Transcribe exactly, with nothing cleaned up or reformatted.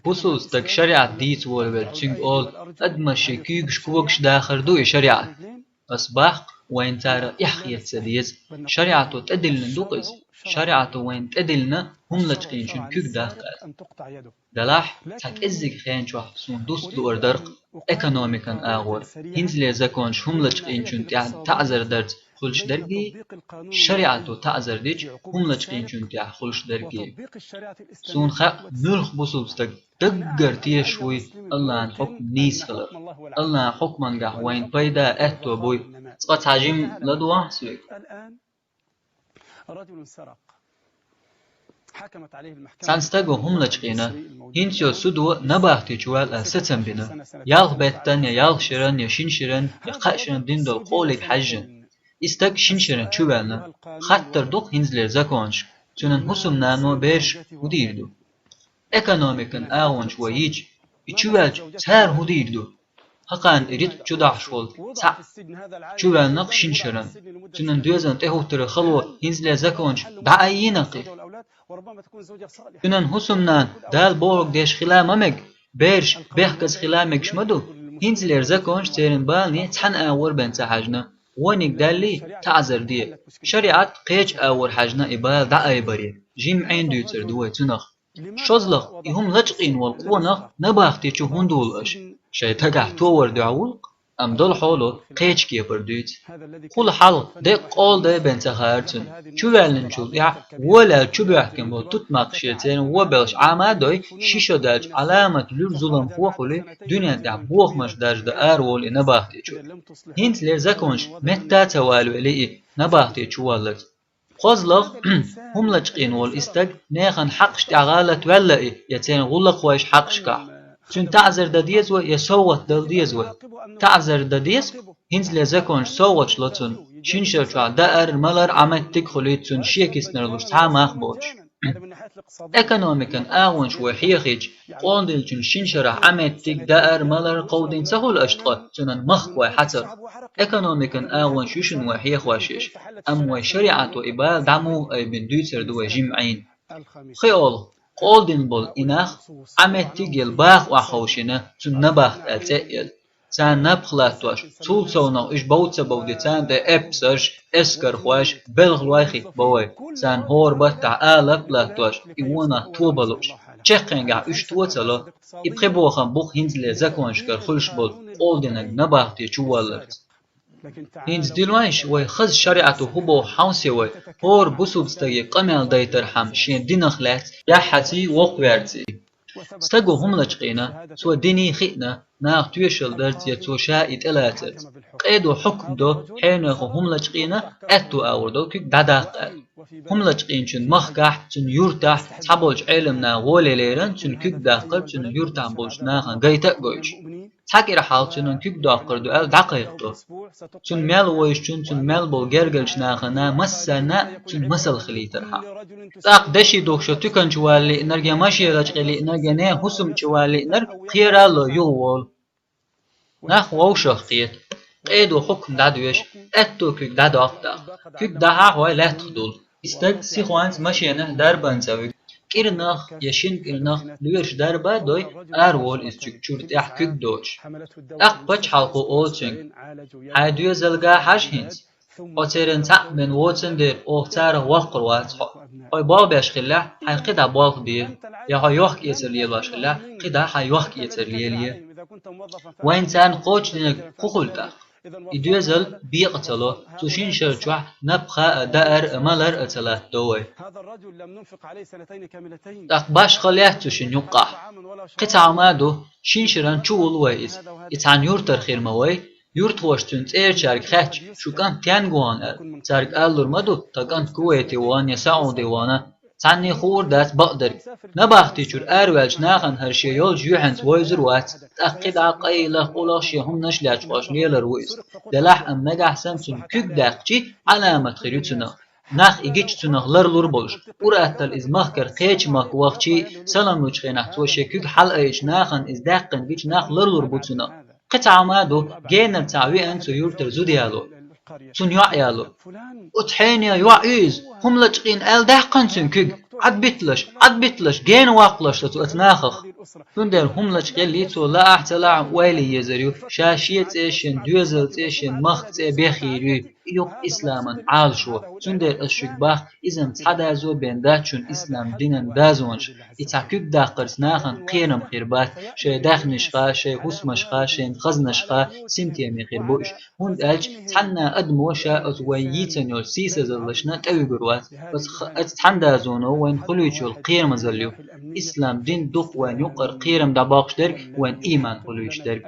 Бусулба стаг шариӀат дийца волавелча, цуьнга олу: «Адамаш шайн куьйгаш когаш дахар ду и шариӀат». Ас баккха, вайна царах эхь хета ца деза. ШариӀато тӀедиллина ду-кх иза. ШариӀато вайна тӀедиллина хӀума лачкъийначун куьг даккха аьлла. Делахь, цхьа кӀеззиг хен чохь суна дуста луур дара-кх экономикан агӀор, хӀинцалера законаш хӀума лачкъийначунна тӀехь таӀзар дарца хуьлуш дерг а, шариӀато таӀзар дича хӀума лачкъийначунна тӀехь хуьлуш дерг а. Суна хаьа, муьлхха бусулба стаг даггара тешаш вуй АллахӀан хьукам нийса хилар. АллахӀан хьукмангахь вайна пайда, аьтто буй. Цкъа цхьа жимма ладогӀахьа соьга. Цхьана стага хӀума лачкъийна, хӀинца йолу судо набахти чу вала аьлла сацам бина. Ялх беттан я ялх шеран, я шина шеран, я кхаа шеран дина долу къоле хьаьжжина. И стаг шина шеран чу ваьлла. Хаттар ду-кх хӀинцалера законашка, цуьнан хӀусамнано, бераш хӀун дийр ду? Экономикан агӀонаш вай йича, и чу ваьлча, цара хӀун дийр ду? ХӀокхарна и рицкъ чу дахьаш волу цхьаъ чу ваьлла-кх шина шеран. Цуьнан доьзална тӀехӀуттаран хало хӀинцалера законаша дӀаайина-кх и. Цуьнан хӀусамнана Дала бохург деш хила ма мега, бераш бехказа хила мегаш ма ду. ХӀинцалера законаша церан балане цхьана агӀор бен ца хьаьжна, вониг даьллий, таӀзар де. ШариӀат кхечу агӀор хьаьжна и бала дӀаайбаре. Жимма Ӏийна дуьйцур ду вай цунах. ШозлагӀа, и хӀума лачкъийна волу къонах набахти чу хӀунда вуьллу аша? Шайн дагахь товар дуьхьал вуьллу-кх, амма долу хьоло кхечу кепара дуьйцу. Кхул хьалха деккъа къола дай бен ца хаьара цунна. Чу ваьллинчул тӀаьхьа вон лаьлла чу боьхкина болу тутмакх шен церан вон белхаш Ӏама а дой, ши шо даьлча Ӏаламат луьра зуламхо а хуьлий, дуьнен тӀехь бохамаш даржа дан ара волу и набахти чу. ХӀинцалера законаш метта а ца валавелий и набахти чу валларца. КхозлагӀа, хӀума лачкъийна волу и стаг нехан хьакъаш тӀехь гӀалат ваьлла и, я церан гӀуллакхойш хьакъашкахь. Цуьнан таӀзар дан деза вай, я совгӀат дала деза вай? ТаӀзар дан деза, хӀинцалера законаша совгӀаташ ло цунна. Шина шер чохь даар, малар, Ӏаметтиг а хуьлуьйту цунна шен киснара луш цхьа а мах боцуш. Экономикан агӀонаш вай хьехийча, къондилчун шина шарахь Ӏаметтиг, даар, малар кховдийна ца хуьлу аша ткъа, цуьнан махка вай хьацар. Экономикан агӀонаш ю шуна вай хьехош еш, амма вай шариӀато и бала дӀа муха айбина дуьйцур ду вай жимма Ӏийна. Кхин олу, къондина болу и нах Ӏаметтиг а елла баха охьаховшийна, цунна набахт аьлла цӀе а елла. Царна напха латтош, цул совнах уьш бовда ца бовде царна тӀе эпсарш, эскархойш, белхалой хӀиттабо вай. Царна хӀора баттахь алап а латтош, и вон нах тоба лууш. Чаккхенгахь уьш то а ца ло. И пхи бохам бу-кх хӀинцалера законашкара хуьлуш болу къондинарг набахти чу валларца. ХӀинца дилойша вай хаза шариӀато хӀун боху хьовсий вай, хӀора бусулба стаге къамел дайтархьама шен динах лаьцна яхьаций, воккхаверций. Стаго хӀума лачкъийна, цо диний хиъна, наха тоьшалла дарца я цо ша и тӀелацарца. Къедо хьукм до, хьенехо хӀума лачкъийна, аьтту агӀор долу куьг дӀадаккха аьлла. ХӀума лачкъийначун махкахь, цуьнан юртахь цхьаболчу Ӏеламнаха гӀоле лерина цуьнан куьг даккхар, цуьнан юртахь болчу нахана гайта а гойтуш. Цхьа кӀира хьалха цуьнан куьг доккхур ду аьлла дӀакхайкхадо. Цунна мел вайшчун, цунна мел болу гергарчу нахана массарна а цуьнан масал хилийтархьама. ТӀаккха деши духуш туькан чу вала лиънарг я машен лачкъа лиънарг я нехан хӀусам чу вала лиънарг кхералло юха волу. Нах вовшах кхета. Къедо хьукм дӀадоьшу, аьтту куьг дӀадоккху тӀаккха. Куьг дахьахь вай лаьттах дуллу. И стаг сихонца машенахь дарбан цӀа вуьгу. КӀирнах я шина кӀирнах лоьраш дарба а дой, араволу иза чуьра тӀехь куьг доцуш. ТӀаккха пачхьалкхо олу цуьнга: «Хьайн доьзалга хьажа хӀинца. Хьо церан цхьаъ бен воцан дера, оха царах воккхур вац хьо. Хьо болх беш хиллехь, хьайн кхидӀа болх бе, я хьо йохк-эцар лелош хиллехь, кхидӀа хьайн йохк-эцар лелае». Вайна царна кхочушдинарг хӀун хуьлу тӀаккха? И доьзал бекъа ца ло, цу шина шар чохь напха а, даар а, малар а ца латтадо вай. ТӀаккха башхалла яц цу шина юккъахь. Кхин цхьа хӀума а ду, шина шаран чу вуллу вай иза. И цхьана юртара хир ма вай. Юртахоша цуьнан цӀерачаьрга хаьттича, шу кӀант стенга вахана аьлла, цаьрга алалур ма ду, тхан кӀант Кувайте вахана я Саудехь вахана. Цхьанне хуур дац бакъдерг. Набахти чуьра араваьллачу нахана хӀара шен йолчу юьхьанца вевзар вац. ТӀаккха кхидӀа къайлах, къулах шен хӀуманаш лечкъош лелар ву иза. Делахь а нагахь санна цуьнан куьг даьккхичи, Ӏаламат хир ю цунах. Нах и гича цунах ларлур болуш. Ур-атталла иза махкара кхечу махка вахчий, салам лучу хенахь цо шен куьг хьалаайчу нахана иза даьккхина гича нах ларлур бу цунах. Кхин цхьа хӀума а ду, генара цхьа веана цу юртара зуда яло. Цунна йоӀ яло. Оцу хьенех йоӀ ю иза, хӀума лачкъийна аьлла даьккхина цуьнан куьг. Ӏадбиталаш, Ӏадбиталаш, гена ваккхалаш ду цу оцу нахах. Цундела хӀума лачкъеллий цо, лаахь а ца лаахь а, ойла е езар ю. Ша шен цӀе, шен доьзал цӀе, шен махка цӀе бехйийр ю. И ю-кх исламан Ӏалашо. Цундела ас шуьга боху, иза-м цхьа доза бен дац шуна ислам динан дозанаш. И цхьа куьг даккхарца нахана кхерам хир бац, шайн даьхнашха, шайн хӀусамашха, шайн хазнашха синтеме хир бу уьш. ХӀунда аьлча цхьанна адамо ша оцу вайн йийцина йолчу сийсазаллашна тӀевуьгур вац. Оцу х-, оцу цхьана дозано вайна хуьлуьйтуш йолу кхерамазалла ю. Ислам дин ду-кх вайна юккъара кхерам дӀабоккхуш дерг, вайна ийман хуьлуьйтуш дерг.